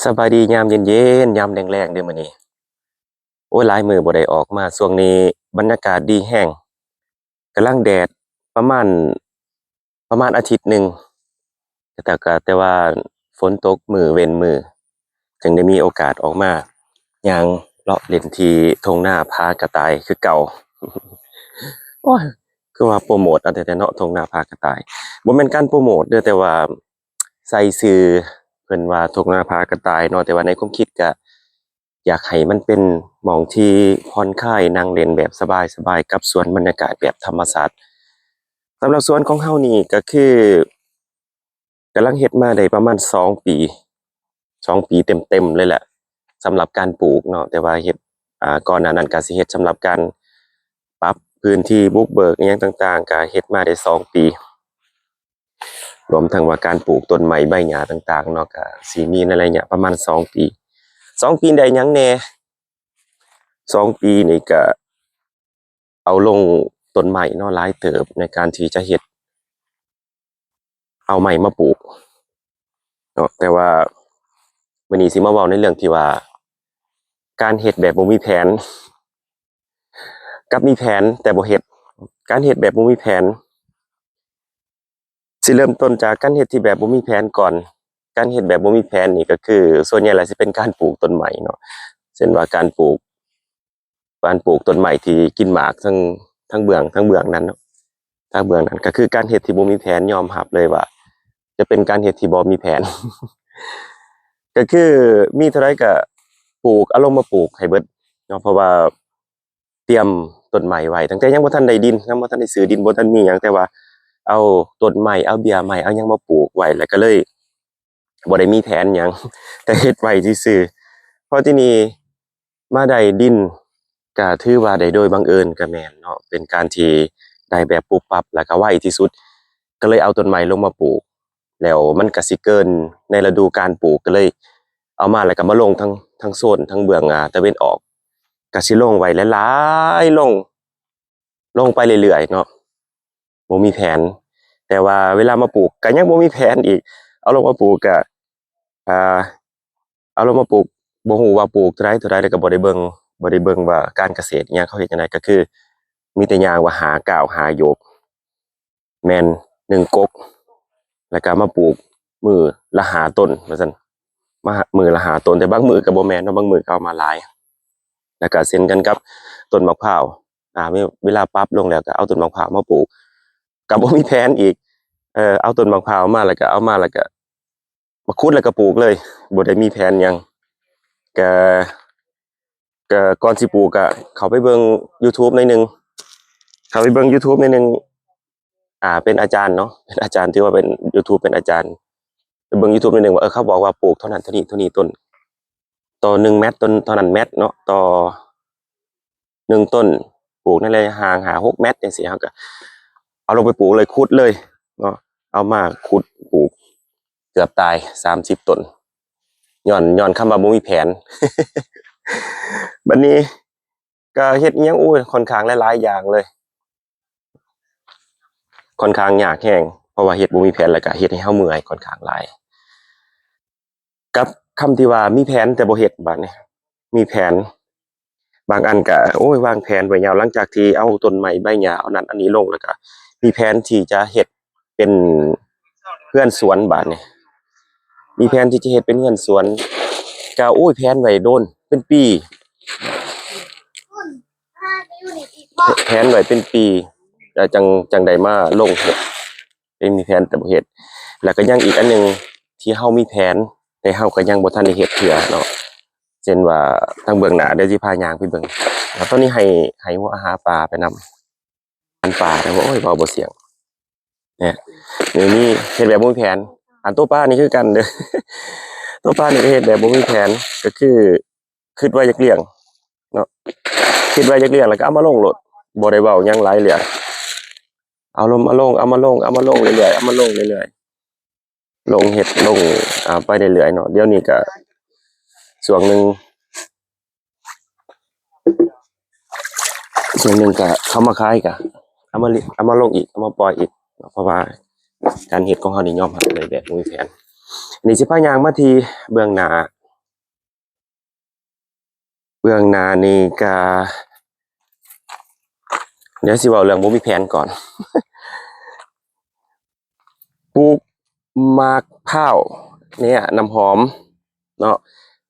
ສະບາຍດີຍາມເຢັນໆ ຍາມແລງໆ ເດີ້ມື້ນີ້. ໂອ້ຍ ຫຼາຍມື້ບໍ່ໄດ້ອອກມາ, ຊ່ວງນີ້ບັນຍາກາດດີແຮງ, ກຳລັງແດດປະມານ ປະມານອາທິດໜຶ່ງ, ແຕ່ກະ ແຕ່ວ່າຝົນຕົກມື້ເວັ້ນມື້, ຈຶ່ງໄດ້ມີໂອກາດອອກມາຍ່າງເລາະຫຼິ້ນທີ່ທົ່ງນາຜາກະຕ່າຍຄືເກົ່າ. ໂອ້ຍ ຄືວ່າໂປຣໂມດເອົາແທ້ໆເນາະ ທົ່ງນາຜາກະຕ່າຍ. ບໍ່ແມ່ນການໂປຣໂມດເດີ້, ແຕ່ວ່າໃສ່ຊື່ເພິ່ນວ່າທົ່ງນາຜາກະຕ່າຍເນາະ, ແຕ່ວ່າໃນຄວາມຄິດກະ ຢາກໃຫ້ມັນເປັນໝ່ອງທີ່ຜ່ອນຄາຍ ນັ່ງຫຼິ້ນແບບສະບາຍໆ ກັບສວນບັນຍາກາດແບບທຳມະຊາດ. ສຳລັບສວນຂອງເຮົານີ້ກະຄື ກຳລັງເຮັດມາໄດ້ປະມານສອງປີ, ສອງປີເຕັມໆ ເລີຍແຫຼະ ສຳລັບການປູກເນາະ, ແຕ່ວ່າເຮັດ ອ່າ ກ່ອນໜ້ານັ້ນກະຊິເຮັດສຳລັບການປັບພື້ນທີ່ ບຸກເບີກອີ່ຫຍັງຕ່າງໆ ກະເຮັດມາໄດ້ສອງປີ. ລວມທັງວ່າການປູກຕົ້ນໄມ້ໃບຫຍ້າຕ່າງໆເນາະ ກະຊິມີໃນໄລຍະປະມານສອງປີ. ສອງປີໄດ້ຫຍັງແດ່? ສອງປີນີ້ກະເອົາລົງຕົ້ນໄມ້ເນາະ ຫຼາຍເຕີບໃນການທີ່ຈະເຮັດ ເອົາໄມ້ມາປູກເນາະ. ແຕ່ວ່າມື້ນີ້ຊິມາເວົ້າໃນເລື່ອງທີ່ວ່າ ການເຮັດແບບບໍ່ມີແຜນ ກັບມີແຜນແຕ່ບໍ່ເຮັດ. ການເຮັດແບບບໍ່ມີແຜນ ຊິເລີ່ມຕົ້ນຈາກການເຮັດທີ່ແບບບໍ່ມີແຜນກ່ອນ. ການເຮັດແບບບໍ່ມີແຜນນີ້ກະຄືສ່ວນໃຫຍ່ແລ້ວຊິເປັນການປູກຕົ້ນໄມ້ເນາະ, ເຊັ່ນວ່າການປູກ ການປູກຕົ້ນໄມ້ທີ່ກິນໝາກທາງ ທາງເບື້ອງ ທາງເບື້ອງນັ້ນເນາະ, ທາງເບື້ອງນັ້ນກະຄືການເຮັດທີ່ບໍ່ມີແຜນ. ຍອມຮັບເລີຍວ່າຈະເປັນການເຮັດທີ່ບໍ່ມີແຜນ ກະຄືມີເທົ່າໃດກະປູກ ເອົາລົງມາປູກໃຫ້ເບິດເນາະ, ເພາະວ່າ ຕຽມຕົ້ນໄມ້ໄວ້ ຕັ້ງແຕ່ຍັງບໍ່ທັນໄດ້ດິນ ຍັງບໍ່ທັນໄດ້ຊື້ດິນ ບໍ່ທັນມີຫຍັງ, ແຕ່ວ່າເອົາຕົ້ນໄມ້ ເອົາເບ້ຍໄມ້ ເອົາຫຍັງມາປູກໄວ້ ແລ້ວກະເລີຍບໍ່ໄດ້ມີແຜນຫຍັງ ກະເຮັດໄວ້ຊື່ໆ. ພໍທີນີ້ມາໄດ້ດິນ ກະຖືວ່າໄດ້ໂດຍບັງເອີນກະແມ່ນເນາະ, ເປັນການທີ່ໄດ້ແບບປຸບປັບ ແລ້ວກະໄວທີ່ສຸດ, ກະເລີຍເອົາຕົ້ນໄມ້ລົງມາປູກ. ແລ້ວມັນກະຊິເກີນໃນລະດູການປູກ ກະເລີຍເອົາມາ ແລ້ວກະມາລົງທາງ ທາງໂຊນທາງເບື້ອງ ອາ ຕາເວັນອອກ, ກະຊິລົງໄວ້ຫຼາຍໆ ລົງ ລົງໄປເລື້ອຍໆເນາະ, ບໍ່ມີແຜນ. ແຕ່ວ່າເວລາມາປູກກະຍັງບໍ່ມີແຜນອີກ, ເອົາລົງມາປູກກະ ອາ ເອົາລົງມາປູກ ບໍ່ຮູ້ວ່າປູກເທົ່າໃດເທົ່າໃດ ແລ້ວກະບໍ່ໄດ້ເບິ່ງ ບໍ່ໄດ້ເບິ່ງວ່າການກະເສດອີ່ຫຍັງເຂົາເຮັດຈັ່ງໃດ, ກະຄືມີແຕ່ຍ່າງວ່າຫ້າກ້າວ ຫ້າໂຍກ ແມ່ນໜຶ່ງກົກ ແລ້ວກະມາປູກມື້ລະຫ້າຕົ້ນວ່າຊັ້ນ, ມາ ມື້ລະຫ້າຕົ້ນ. ແຕ່ບາງມື້ກະບໍ່ແມ່ນເນາະ, ບາງມື້ກະເອົາມາຫຼາຍ. ແລ້ວກະເຊັ່ນກັນກັບຕົ້ນໝາກພ້າວ ອາ ເວ ເວລາປັບລົງແລ້ວກະເອົາຕົ້ນໝາກພ້າວມາປູກ ກະບໍ່ມີແຜນອີກ, ເອີ ເອົາຕົ້ນໝາກພ້າວມາ ແລ້ວກະເອົາມາ ແລ້ວກະມາຂຸດ ແລ້ວກະປູກເລີຍ, ບໍ່ໄດ້ມີແຜນຫຍັງ. ກະ ກະກ່ອນຊິປູກກະເຂົ້າໄປເບິ່ງຢູທູບໜ້ອຍໜຶ່ງ, ເຂົ້າໄປເບິ່ງຢູທູບໜ້ອຍໜຶ່ງ ອາ ເປັນອາຈານເນາະ ເປັນອາຈານ ຖືວ່າເປັນຢູທູບ ເປັນອາຈານ, ໄປເບິ່ງຢູທູບໜ້ອຍໜຶ່ງວ່າ ເອີ ເຂົາບອກວ່າປູກເທົ່ານັ້ນເທົ່ານີ້ ເທົ່ານີ້ຕົ້ນ ຕໍ່ໜຶ່ງແມັດ ຕົ້ນເທົ່ານັ້ນແມັດເນາະ ຕໍ່ໜຶ່ງຕົ້ນ ປູກໃນໄລຍະຫ່າງຫ້າຫົກແມັດຈັ່ງຊີ້, ເຮົາກະເອົາລົງໄປປູກເລີຍ ຂຸດເລີຍເນາະ, ເອົາມາຂຸດປູກ ເກືອບຕາຍສາມສິບຕົ້ນ ຍ້ອນ ຍ້ອນຄຳວ່າບໍ່ມີແຜນ. ບັດນີ້ກະເຮັດອີ່ຫຍັງ ໂອ້ຍ ຂ້ອນຂ້າງຫຼາຍໆຢ່າງເລີຍ, ຂ້ອນຂ້າງຍາກແຮງ ເພາະວ່າເຮັດບໍ່ມີແຜນ ແລ້ວກະເຮັດໃຫ້ເຮົາເມື່ອຍຂ້ອນຂ້າງຫຼາຍ. ກັບຄຳທີ່ວ່າມີແຜນແຕ່ບໍ່ເຮັດ ບາດນີ້ມີແຜນ ບາງອັນກະ ໂອ້ຍ ວາງແຜນໄວ້ຍາວ ຫຼັງຈາກທີ່ເອົາຕົ້ນໄມ້ໃບຫຍ້າ ເອົານັ້ນອັນນີ້ລົງ ແລ້ວກະມີແຜນທີ່ຈະເຮັດເປັນເຮືອນສວນ ບາດນີ້ມີແຜນທີ່ຈະເຮັດເປັນເຮືອນສວນ ກະ ໂອ້ຍ ແຜນໄວ້ດົນເປັນປີ ແຜນໄວ້ເປັນປີ ແລ້ວຈັ່ງ ຈັ່ງໄດ້ມາລົງເຮັດ ໄດ້ມີແຜນແຕ່ບໍ່ເຮັດ. ແລ້ວກະຍັງອີກອັນໜຶ່ງທີ່ເຮົາມີແຜນ ແຕ່ເຮົາກະຍັງບໍ່ທັນໄດ້ເຮັດເທື່ອເນາະ, ເຊັ່ນວ່າທາງເບື້ອງໜ້າ ດຽວຊິພາຍ່າງໄປເບິ່ງ. ແລ້ວຕອນນີ້ໄຮ່ ໄຮ່ຫົວອາຫາປາໄປນຳ ອາຫານປາ ແຕ່ວ່າ ໂອ້ຍ ເວົ້າບໍ່ສ່ຽງ ແນ່ ນີ້ ນີ້ເຮັດແບບບໍ່ມີແຜນ. ອັນໂຕປານີ້ຄືກັນເດີ້ ໂຕປານີ້ກະເຮັດແບບບໍ່ມີແຜນ ກະຄື ຄິດວ່າຢາກລ້ຽງເນາະ ຄິດວ່າຢາກລ້ຽງ ແລ້ວກະເອົາມາລົງໂລດ ບໍ່ໄດ້ເວົ້າຫຍັງຫຼາຍເລື່ອງ ເອົາລົງມາລົງ ເອົາມາລົງ ເອົາມາລົງເລື້ອຍໆ ເອົາມາລົງເລື້ອຍໆ ລົງເຮັດລົງ ອາ ໄປເລື້ອຍໆເນາະ. ດຽວນີ້ກະຊ່ວງໜຶ່ງ ຊ່ວງໜຶ່ງກະເຂົາມາຂາຍກະເອົາມາ ເອົາມາລົງອີກ ເອົາມາປ່ອຍອີກເນາະ ເພາະວ່າການເຮັດຂອງເຮົານີ້ຍອມຮັບເລີຍແບບບໍ່ມີແຜນ. ນີ້ຊິພາຍ່າງມາທີ່ເບື້ອງໜ້າ ເບື້ອງໜ້ານີ້ກະ ດຽວຊິເວົ້າເລື່ອງບໍ່ມີແຜນກ່ອນ. ປູກໝາກພ້າວເນຍ ນ້ຳຫອມເນາະ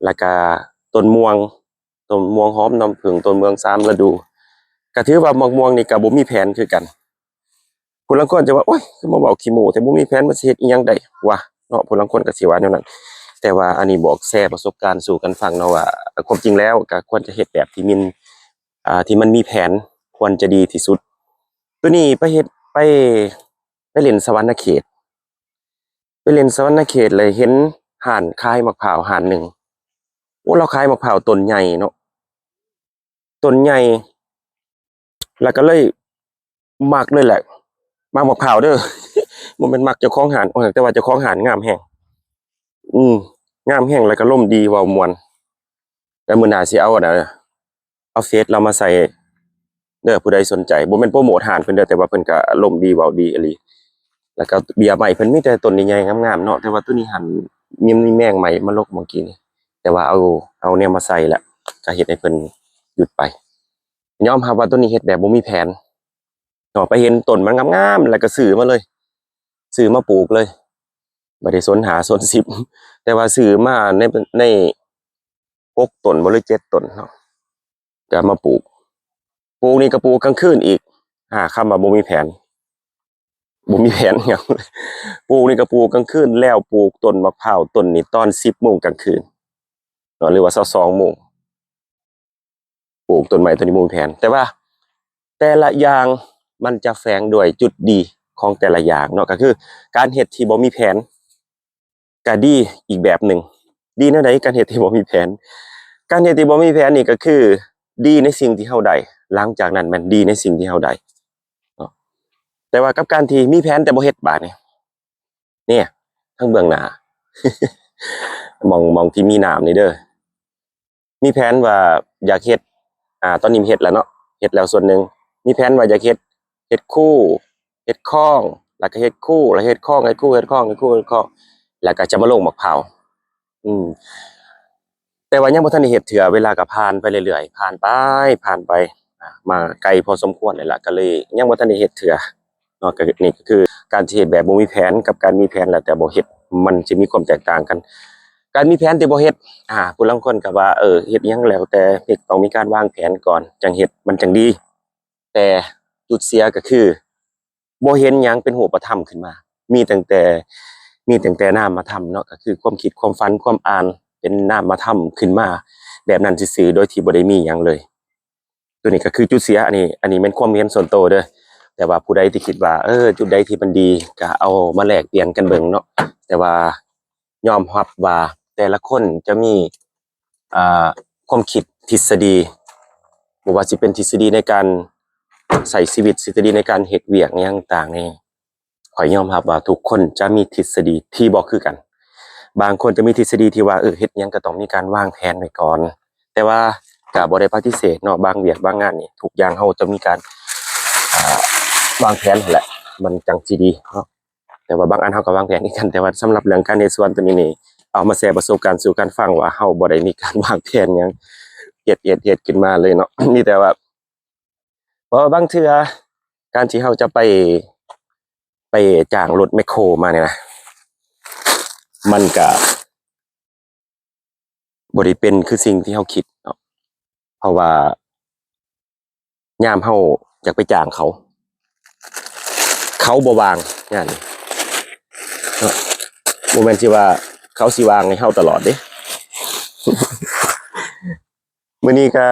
ແລ້ວກະຕົ້ນມ່ວງ ຕົ້ນມ່ວງຫອມນ້ຳເຜິ້ງ ຕົ້ນມ່ວງສາມລະດູ. ກະຖືວ່າໝາກມ່ວງນີ້ກະບໍ່ມີແຜນຄືກັນ. ຜູ້ລາງຄົນຈະວ່າ ໂອ້ຍ ຄືມາເວົ້າຂີ້ໂມ້ແທ້ ບໍ່ມີແຜນມັນຊິເຮັດອີ່ຫຍັງໄດ້ວະເນາະ ຜູ້ລາງຄົນກໍຊິວ່າແນວນັ້ນ. ແຕ່ວ່າອັນນີ້ບອກແຊປະສົບການສູ່ກັນຟັງເນາະວ່າ ຄວາມຈິງແລ້ວກໍຄວນຈະເຮັດແບບທີ່ມີ ອ່າ ທີ່ມັນມີແຜນ ຄວນຈະດີທີ່ສຸດ. ໂຕນີ້ໄປເຮັດ ໄປ ໄປຫຼິ້ນສະຫວັນນະເຂດ ໄປຫຼິ້ນສະຫວັນນະເຂດ ແລ້ວເຫັນຮ້ານຂາຍໝາກພ້າວຮ້ານໜຶ່ງ. ໂອ້ ລາວຂາຍໝາກພ້າວຕົ້ນໃຫຍ່ເນາະ ຕົ້ນໃຫຍ່ ແລ້ວກໍເລີຍມັກເລີຍແຫຼະ ມັກໝາກພ້າວເດີ້ ບໍ່ແມ່ນມັກເຈົ້າຂອງຮ້ານ. ໂອ້ຍ ແຕ່ວ່າເຈົ້າຂອງຮ້ານງາມແຮງ ອືມ ງາມແຮງ ແລ້ວກໍລົມດີ ເວົ້າມ່ວນ. ແລ້ວມື້ໜ້າຊິເອົາອັນນັ້ນ ເອົາເຟສລາວມາໃສ່ເດີ້ ຜູ້ໃດສົນໃຈ. ບໍ່ແມ່ນໂປຣໂມດຮ້ານເພິ່ນເດີ້ ແຕ່ວ່າເພິ່ນກໍລົມດີ ເວົ້າດີອີ່ຫຼີ. ແລ້ວກໍເບ້ຍໄມ້ເພິ່ນມີແຕ່ຕົ້ນໃຫຍ່ໆ ງາມໆ ເນາະ ແຕ່ວ່າໂຕນີ້ຫັ້ນ ມີ ມີແມງໄມ້ມາຫຼົກເມື່ອກີ້ນີ້ ແຕ່ວ່າເອົາ ເອົາແນວມາໃສ່ແລ້ວ ກໍເຮັດໃຫ້ເພິ່ນຢຸດໄປ. ຍອມຮັບວ່າໂຕນີ້ເຮັດແບບບໍ່ມີແຜນເນາະ ໄປເຫັນຕົ້ນມັນງາມໆ ແລ້ວກໍຊື້ມາເລີຍ ຊື້ມາປູກເລີຍ ບໍ່ໄດ້ສົນຫ້າສົນສິບ ແຕ່ວ່າຊື້ມາໃນ ໃນຫົກຕົ້ນບໍ່ ຫຼືເຈັດຕົ້ນເນາະ ກໍເອົາມາປູກ. ປູກນີ້ກໍປູກກາງຄືນອີກ ຫາຄຳວ່າບໍ່ມີແຜນ ບໍ່ມີແຜນຫຍັງ ປູກນີ້ກໍປູກກາງຄືນ ແລ້ວປູກຕົ້ນໝາກພ້າວຕົ້ນນີ້ຕອນສິບໂມງກາງຄືນເນາະ ຫຼືວ່າຊາວສອງໂມງ. ປູກຕົ້ນໄມ້ຕົ້ນນີ້ບໍ່ມີແຜນ ແຕ່ວ່າແຕ່ລະຢ່າງມັນຈະແຝງດ້ວຍຈຸດດີຂອງແຕ່ລະຢ່າງເນາະ ກໍຄືການເຮັດທີ່ບໍ່ມີແຜນ ກະດີອີກແບບໜຶ່ງ. ດີແນວໃດ? ການເຮັດທີ່ບໍ່ມີແຜນ ການເຮັດທີ່ບໍ່ມີແຜນນີ້ກໍຄືດີໃນສິ່ງທີ່ເຮົາໄດ້ ຫຼັງຈາກນັ້ນແມ່ນດີໃນສິ່ງທີ່ເຮົາໄດ້ເນາະ. ແຕ່ວ່າກັບການທີ່ມີແຜນແຕ່ບໍ່ເຮັດ ບາດນີ້ ເນຍ ທາງເບື້ອງໜ້າ ໝ່ອງ ໝ່ອງທີ່ມີນ້ຳນີ້ເດີ້ ມີແຜນວ່າຢາກເຮັດ ອ່າ ຕອນນີ້ເຮັດແລ້ວເນາະ ເຮັດແລ້ວສ່ວນໜຶ່ງ ມີແຜນວ່າຢາກເຮັດ ເຮັດຄູ ເຮັດຄອງ ແລ້ວກໍເຮັດຄູ ແລ້ວເຮັດຄອງ ເຮັດຄູ ເຮັດຄອງ ເຮັດຄູ ເຮັດຄອງ ແລ້ວກໍຈະມາລົງໝາກພ້າວ. ອືມ ແຕ່ວ່າຍັງບໍ່ທັນໄດ້ເຮັດເທື່ອ ເວລາກໍຜ່ານໄປເລື້ອຍໆ ຜ່ານໄປ ຜ່ານໄປ ອ່າ ມາໄກພໍສົມຄວນແລ້ວລະ ກໍເລີຍຍັງບໍ່ທັນໄດ້ເຮັດເທື່ອເນາະ. ກໍ ນີ້ກໍຄືການທີ່ເຮັດແບບບໍ່ມີແຜນກັບການມີແຜນແລ້ວແຕ່ບໍ່ເຮັດ ມັນຈະມີຄວາມແຕກຕ່າງກັນ. ການມີແຜນແຕ່ບໍ່ເຮັດ ອ່າ ຜູ້ລາງຄົນກໍວ່າ ເອີ ເຮັດຫຍັງແລ້ວແຕ່ ຕ້ອງມີການວາງແຜນກ່ອນຈັ່ງເຮັດ ມັນຈັ່ງດີ. ແຕ່ຈຸດເສຍກໍຄື ບໍ່ເຫັນຫຍັງເປັນຮູບປະທຳຂຶ້ນມາ ມີຕັ້ງແຕ່ ມີຕັ້ງແຕ່ນາມມະທຳເນາະ ກໍຄືຄວາມຄິດ ຄວາມຝັນ ຄວາມອ່ານ ເປັນນາມມະທຳຂຶ້ນມາແບບນັ້ນຊື່ໆ ໂດຍທີ່ບໍ່ໄດ້ມີຫຍັງເລີຍ. ໂຕນີ້ກໍຄືຈຸດເສຍ ອັນນີ້ ອັນນີ້ແມ່ນຄວາມເຫັນສ່ວນໂຕເດີ້ ແຕ່ວ່າຜູ້ໃດທີ່ຄິດວ່າ ເອີ ຈຸດໃດທີ່ມັນດີ ກໍເອົາມາແລກປ່ຽນກັນເບິ່ງເນາະ. ແຕ່ວ່າຍອມຮັບວ່າແຕ່ລະຄົນຈະມີ ອ່າ ຄວາມຄິດ ທິດສະດີ ບໍ່ວ່າຊິເປັນທິດສະດີໃນການໃຊ້ຊີວິດ ທິດສະດີໃນການເຮັດວຽກຫຍັງຕ່າງໆນີ້ ຂ້ອຍຍອມຮັບວ່າທຸກຄົນຈະມີທິດສະດີທີ່ບໍ່ຄືກັນ. ບາງຄົນຈະມີທິດສະດີທີ່ວ່າ ເອີ ເຮັດຫຍັງກໍຕ້ອງມີການວາງແຜນໄວ້ກ່ອນ ແຕ່ວ່າກໍບໍ່ໄດ້ປະຕິເສດເນາະ ບາງວຽກບາງງານນີ້ ທຸກຢ່າງເຮົາຈະມີການ ອ່າ ວາງແຜນຫັ້ນແຫຼະ ມັນຈັ່ງຊິດີເນາະ. ແຕ່ວ່າບາງອັນເຮົາກໍວາງແຜນຄືກັນ ແຕ່ວ່າສຳລັບເລື່ອງການເຮັດສວນໂຕນີ້ນີ້ ເອົາມາແຊປະສົບການສູ່ກັນຟັງວ່າ ເຮົາບໍ່ໄດ້ມີການວາງແຜນຫຍັງ ເຮັດ ເຮັດ ເຮັດຂຶ້ນມາເລີຍເນາະ. ມີແຕ່ວ່າ ເພາະວ່າບາງເທື່ອການທີ່ເຮົາຈະໄປ ໄປຈ້າງລົດແມັກໂຄມານີ້ນະ ມັນກະ ບໍ່ໄດ້ເປັນຄືສິ່ງທີ່ເຮົາຄິດເນາະ ເພາະວ່າຍາມເຮົາຢາກໄປຈ້າງເຂົາ ເຂົາບໍ່ວ່າງງານນີ້ເນາະ ບໍ່ແມ່ນຊິວ່າເຂົາຊິວ່າງໃຫ້ເຮົາຕະຫຼອດເດ້. ມື້ນີ້ກະ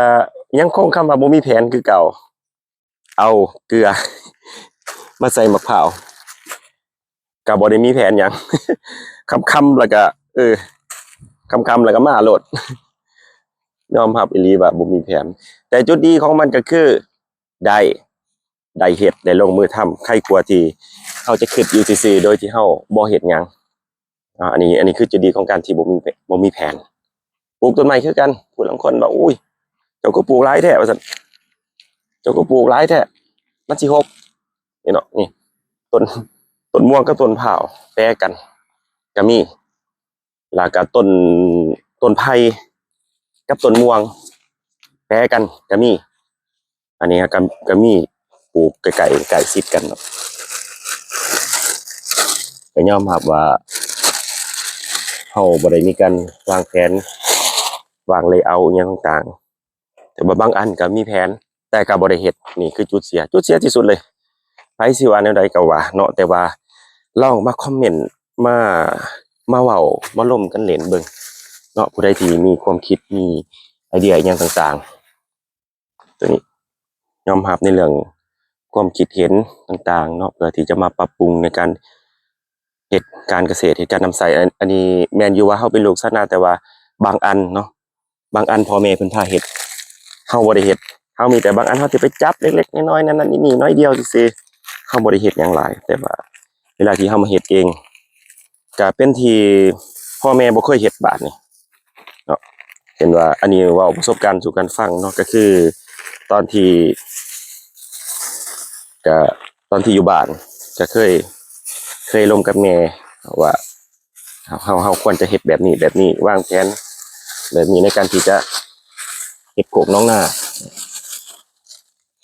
ຍັງຄົງຄຳວ່າບໍ່ມີແຜນຄືເກົ່າ. ເອົາເກືອມາໃສ່ໝາກພ້າວ ກະບໍ່ໄດ້ມີແຜນຫຍັງ ຄ່ຳໆ ແລ້ວກະ ເອີ ຄ່ຳໆ ແລ້ວກະມາໂລດ. ຍອມຮັບອີ່ຫຼີວ່າບໍ່ມີແຜນ ແຕ່ຈຸດດີຂອງມັນກະຄື ໄດ້ ໄດ້ເຮັດ ໄດ້ລົງມືທຳ ໄຄກວ່າທີ່ເຮົາຈະຄິດຢູ່ຊື່ໆ ໂດຍທີ່ເຮົາບໍ່ເຮັດຫຍັງ. ອ່າ ອັນນີ້ ອັນນີ້ຄືຈຸດດີຂອງການທີ່ບໍ່ມີ ບໍ່ມີແຜນ. ປູກຕົ້ນໄມ້ຄືກັນ ຜູ້ລາງຄົນວ່າ ໂອ້ຍ ເຈົ້າຄືປູກຫຼາຍແທ້ ວ່າຊັ້ນ ເຈົ້າຄືປູກຫຼາຍແທ້ ມັນຊິຫົກ ນີ້ເນາະ ນີ້ ຕົ້ນ ຕົ້ນມ່ວງກັບຕົ້ນພ້າວແປກັນກໍມີ ແລ້ວກໍຕົ້ນ ຕົ້ນໄຜ່ກັບຕົ້ນມ່ວງ ແປກັນກໍມີ. ອັນນີ້ກໍ ກໍມີປູກໃກ້ໆ ໃກ້ຊິດກັນເນາະ. ກໍຍອມຮັບວ່າເຮົາບໍ່ໄດ້ມີການວາງແຜນ ວາງເລເອົາອີ່ຫຍັງຕ່າງໆ ແຕ່ວ່າບາງອັນກໍມີແຜນ ແຕ່ກໍບໍ່ໄດ້ເຮັດ. ນີ້ຄືຈຸດເສຍ ຈຸດເສຍທີ່ສຸດເລີຍ. ໃຜຊິວ່າແນວໃດກໍວ່າເນາະ ແຕ່ວ່າລອງມາຄອມເມັນ ມາ ມາເວົ້າ ມາລົມກັນເລ່ນເບິ່ງເນາະ. ຜູ້ໃດທີ່ມີຄວາມຄິດ ມີໄອເດຍອີ່ຫຍັງຕ່າງໆ ຕົວນີ້ຍອມຮັບໃນເລື່ອງຄວາມຄິດເຫັນຕ່າງໆເນາະ ເພື່ອທີ່ຈະມາປັບປຸງໃນການເຮັດການກະເສດ ເຮັດການນຳໃຊ້. ອັນ ອັນນີ້ແມ່ນຢູ່ວ່າເຮົາເປັນລູກຊາວນາ ແຕ່ວ່າບາງອັນເນາະ ບາງອັນພໍ່ແມ່ເພິ່ນພາເຮັດ ເຮົາບໍ່ໄດ້ເຮັດ. ເຮົາມີແຕ່ບາງອັນເຮົາຊິໄປຈັບເລັກໆນ້ອຍໆ ນັ້ນໆນີ້ໆ ໜ້ອຍດຽວຊື່ໆ ເຮົາບໍ່ໄດ້ເຮັດຫຍັງຫຼາຍ. ແຕ່ວ່າເວລາທີ່ເຮົາມາເຮັດເອງ ກະເປັນທີ່ພໍ່ແມ່ບໍ່ເຄີຍເຮັດບາດນີ້ເນາະ. ເຫັນວ່າ ອັນນີ້ເວົ້າປະສົບການສູ່ກັນຟັງເນາະ ກະຄືຕອນທີ່ ກະຕອນທີ່ຢູ່ບ້ານ ກະເຄີຍ ເຄີຍລົມກັບແມ່ວ່າ ເຮົາ ເຮົາ ເຮົາຄວນຈະເຮັດແບບນີ້ ແບບນີ້ ວາງແຜນແບບນີ້ໃນການທີ່ຈະເຮັດໂຄກໜອງນາ.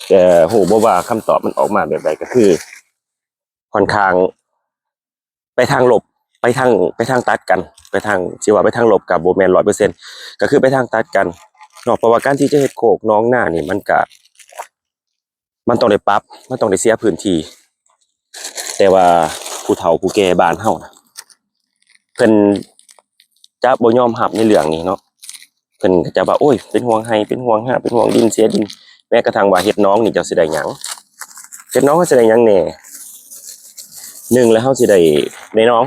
ແຕ່ຮູ້ບໍ່ວ່າຄຳຕອບມັນອອກມາແບບໃດ ກະຄື ຂ້ອນຂ້າງໄປທາງລົບ ໄປທາງ ໄປທາງຕັດກັນ ໄປທາງ ຊິວ່າໄປທາງລົບກໍບໍ່ແມ່ນຮ້ອຍເປີເຊັນ ກໍຄືໄປທາງຕັດກັນເນາະ. ເພາະວ່າການທີ່ຈະເຮັດໂຄກໜອງນານີ້ ມັນກະ ມັນຕ້ອງໄດ້ປັບ ມັນຕ້ອງໄດ້ເສຍພື້ນທີ່. ແຕ່ວ່າຜູ້ເຖົ້າຜູ້ແກ່ບ້ານເຮົານະ ເພິ່ນຈະບໍ່ຍອມຮັບໃນເລື່ອງນີ້ເນາະ. ເພິ່ນກໍຈະວ່າ ໂອ້ຍ ເປັນຫ່ວງໄຮ່ ເປັນຫ່ວງຮາ ເປັນຫ່ວງດິນ ເສຍດິນ. ແມ້ກະທັ່ງວ່າເຮັດໜອງນີ້ ເຈົ້າຊິໄດ້ຫຍັງ? ເຮັດໜອງເຮົາຊິໄດ້ຫຍັງແດ່? ໜຶ່ງແລ້ວເຮົາຊິໄດ້ ໄດ້ໜອງ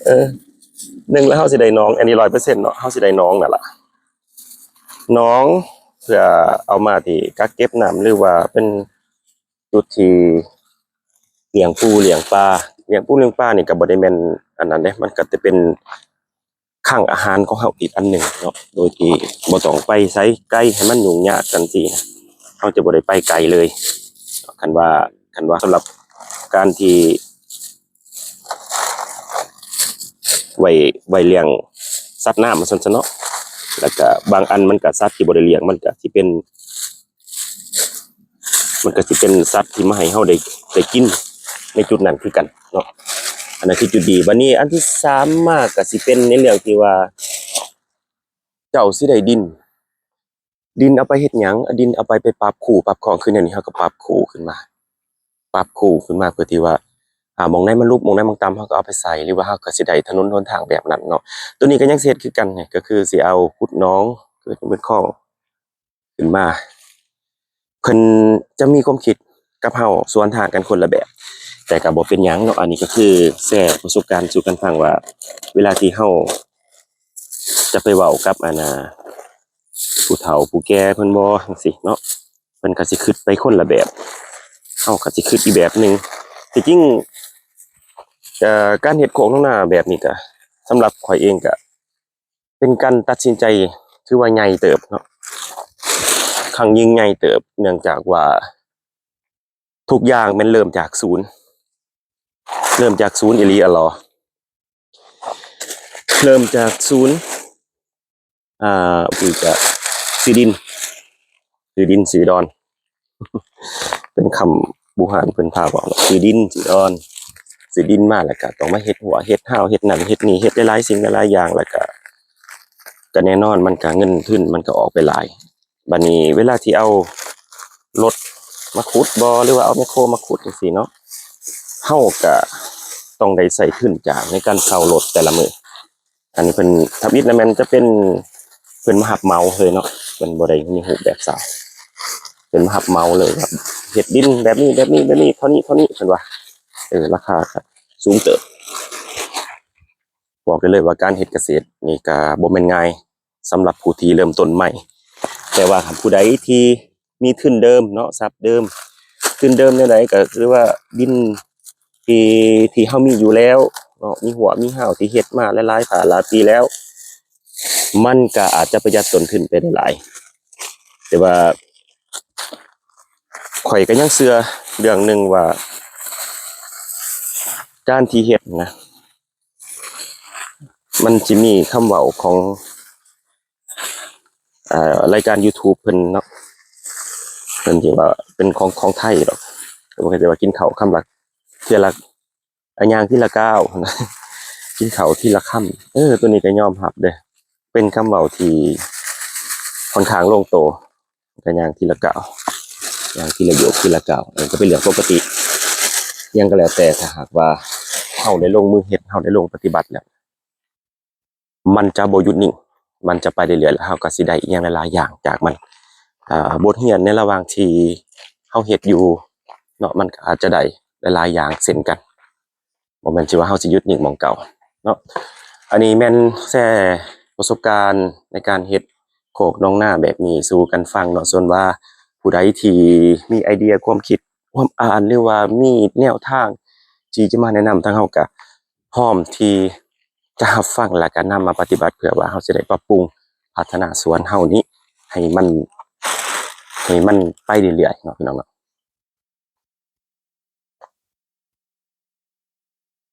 ເອີ ໜຶ່ງແລ້ວເຮົາຊິໄດ້ໜອງ ອັນນີ້ຮ້ອຍເປີເຊັນເນາະ ເຮົາຊິໄດ້ໜອງນັ້ນລະ ໜອງ ເພື່ອເອົາມາທີ່ກັກເກັບນ້ຳ ຫຼືວ່າເປັນຈຸດທີ່ລ້ຽງປູລ້ຽງປາ. ລ້ຽງປູລ້ຽງປານີ້ກໍບໍ່ໄດ້ແມ່ນອັນນັ້ນເດ້ ມັນກໍຈະເປັນຄັງອາຫານຂອງເຮົາອີກອັນໜຶ່ງເນາະ ໂດຍທີ່ບໍ່ຕ້ອງໄປໃສໄກໃຫ້ມັນຫຍຸ້ງຍາກຈັ່ງຊີ້ນະ. ເຮົາຈະບໍ່ໄດ້ໄປໄກເລີຍ ຄັນວ່າ ຄັນວ່າສຳລັບການທີ່ໄວ້ ໄວ້ລ້ຽງສັດນ້ຳວ່າຊັ້ນຊະເນາະ. ແລ້ວກະບາງອັນມັນກະສັດທີ່ບໍ່ໄດ້ລ້ຽງ ມັນກະຊິເປັນ ມັນກະຊິເປັນສັດທີ່ມາໃຫ້ເຮົາໄດ້ ໄດ້ກິນໃນຈຸດນັ້ນຄືກັນເນາະ. ອັນນັ້ນຄືຈຸດດີ. ບາດນີ້ອັນທີສາມມາກະຊິເປັນໃນເລື່ອງທີ່ວ່າ ເຈົ້າຊິໄດ້ດິນ ດິນເອົາໄປເຮັດຫຍັງ? ດິນເອົາໄປ ໄປປັບຄູປັບຄອງ ຄືແນວນີ້ເຮົາກໍປັບຄູຂຶ້ນມາ ປັບຄູຂຶ້ນມາເພື່ອທີ່ວ່າ ອ່າ ໝ່ອງໃດມັນຫຼຸບ ໝ່ອງໃດມັນຕ່ຳ ເຮົາກໍເອົາໄປໃສ່ ຫຼືວ່າເຮົາກໍຊິໄດ້ຖະໜົນຫົນທາງແບບນັ້ນເນາະ. ໂຕນີ້ກໍຍັງຊິເຮັດຄືກັນ ກໍຄືຊິເອົາຂຸດໜອງ ເກີດເປັນຄອງຂຶ້ນມາ. ເພິ່ນຈະມີຄວາມຄິດກັບເຮົາສວນທາງກັນຄົນລະແບບ ແຕ່ກໍບໍ່ເປັນຫຍັງເນາະ. ອັນນີ້ກໍຄືແຊປະສົບການສູ່ກັນຟັງວ່າ ເວລາທີ່ເຮົາຈະໄປເວົ້າກັບ ອັນນ່າ ຜູ້ເຖົ້າຜູ້ແກ່ເພິ່ນບໍ ຈັ່ງຊີ້ເນາະ ເພິ່ນກໍຊິຄິດໄປຄົນລະແບບ ເຮົາກໍຊິຄິດອີກແບບໜຶ່ງ. ທີ່ຈິງ ເອີ ການເຮັດໂຄກໜອງນາແບບນີ້ກະ ສຳລັບຂ້ອຍເອງກະເປັນການຕັດສິນໃຈຖືວ່າໃຫຍ່ເຕີບເນາະ ຄັ້ງຍິ່ງໃຫຍ່ເຕີບ ເນື່ອງຈາກວ່າທຸກຢ່າງແມ່ນເລີ່ມຈາກສູນ ເລີ່ມຈາກສູນອີ່ຫຼີອະຫຼໍ ເລີ່ມຈາກສູນ ອ່າ ຄືຈະຊື້ດິນ ຊື້ດິນຊື້ດອນ ເປັນຄຳບູຮານເພິ່ນພາເວົ້າເນາະ ຊື້ດິນຊື້ດອນ ຊື້ດິນມາແລ້ວກະຕ້ອງມາເຮັດຮົ້ວເຮັດຮາວ ເຮັດນັ້ນເຮັດນີ້ ເຮັດຫຼາຍໆສິ່ງຫຼາຍໆຢ່າງ ແລ້ວກະ ກະແນ່ນອນມັນກະເງິນທຶນມັນກະອອກໄປຫຼາຍ. ບາດນີ້ເວລາທີ່ເອົາລົດມາຂຸດບໍ ຫຼືວ່າເອົາແມັກໂຄມາຂຸດຈັ່ງຊີ້ເນາະ ເຮົາກະຕ້ອງໄດ້ໃຊ້ທຶນຈ້າງໃນການເຊົ່າລົດແຕ່ລະມື້. ອັນນີ້ເພິ່ນທຳອິດນະແມ່ນຈະເປັນ ເພິ່ນມາຮັບເໝົາເລີຍເນາະ ເພິ່ນບໍ່ໄດ້ມີຮູບແບບເຊົ່າ ເພິ່ນມາຮັບເໝົາເລີຍວ່າ ເຮັດດິນແບບນີ້ ແບບນີ້ ແບບນີ້ ເທົ່ານີ້ ເທົ່ານີ້ ເພິ່ນວ່າ ເອີ ລາຄາກໍສູງເຕີບ. ບອກໄດ້ເລີຍວ່າການເຮັດກະເສດນີ້ກະບໍ່ແມ່ນງ່າຍ ສຳລັບຜູ້ທີ່ເລີ່ມຕົ້ນໃໝ່ ແຕ່ວ່າຖ້າຜູ້ໃດທີ່ມີທຶນເດີມເນາະ ຊັບເດີມ ທຶນເດີມແນວໃດ ກໍຄືວ່າດິນທີ່ ທີ່ເຮົາມີຢູ່ແລ້ວເນາະ ມີຮົ້ວມີຮາວທີ່ເຮັດມາຫຼາຍໆ ຫຼາຍປີແລ້ວ ມັນກໍອາດຈະປະຢັດຕົ້ນທຶນໄປໄດ້ຫຼາຍ. ແຕ່ວ່າຂ້ອຍກໍຍັງເຊື່ອເລື່ອງໜຶ່ງວ່າ ການທີ່ເຮັດນະ ມັນຊິມີຄຳເວົ້າຂອງ ອ່າ ລາຍການ YouTube ເພິ່ນເນາະ ເພິ່ນທີ່ວ່າເປັນຂອງ ຂອງໄທດອກ ເພິ່ນກໍຈະວ່າ ກິນເຂົ້າຄຳລະ ເທື່ອລະ ອ່າ ຍ່າງທີລະກ້າວ ກິນເຂົ້າທີລະຄຳ. ເອີ ໂຕນີ້ກໍຍອມຮັບເດ້ ເປັນຄຳເວົ້າທີ່ຄ່ອນຂ້າງລົງໂຕ ກໍຍ່າງທີລະກ້າວ ຍ່າງທີລະໂຍກ ທີລະກ້າວ ເອີ ກໍເປັນເລື່ອງປົກກະຕິ. ຫຍັງກໍແລ້ວແຕ່ ຖ້າຫາກວ່າເຮົາໄດ້ລົງມືເຮັດ ເຮົາໄດ້ລົງປະຕິບັດແລ້ວ ມັນຈະບໍ່ຢຸດນິ່ງ ມັນຈະໄປເລື້ອຍໆ ແລ້ວເຮົາກໍຊິໄດ້ອີ່ຫຍັງຫຼາຍໆຢ່າງຈາກມັນ. ອ່າ ບົດຮຽນໃນລະຫວ່າງທີ່ເຮົາເຮັດຢູ່ເນາະ ມັນກໍອາດຈະໄດ້ຫຼາຍໆຢ່າງເຊັ່ນກັນ ບໍ່ແມ່ນຊິວ່າເຮົາຊິຢຸດນິ່ງໝ່ອງເກົ່າເນາະ. ອັນນີ້ແມ່ນແຊປະສົບການໃນການເຮັດໂຄກໜອງນາແບບນີ້ສູ່ກັນຟັງເນາະ. ສ່ວນວ່າຜູ້ໃດທີ່ມີໄອເດຍ ຄວາມຄິດ ຄວາມອ່ານ ຫຼືວ່າມີແນວທາງທີ່ຈະມາແນະນຳ ທາງເຮົາກໍພ້ອມທີ່ຈະຮັບຟັງ ແລ້ວກໍນຳມາປະຕິບັດ ເພື່ອວ່າເຮົາຈະໄດ້ປັບປຸງພັດທະນາສວນເຮົານີ້ໃຫ້ມັນ ໃຫ້ມັນໄປເລື້ອຍໆເນາະ ພີ່ນ້ອງເນາະ.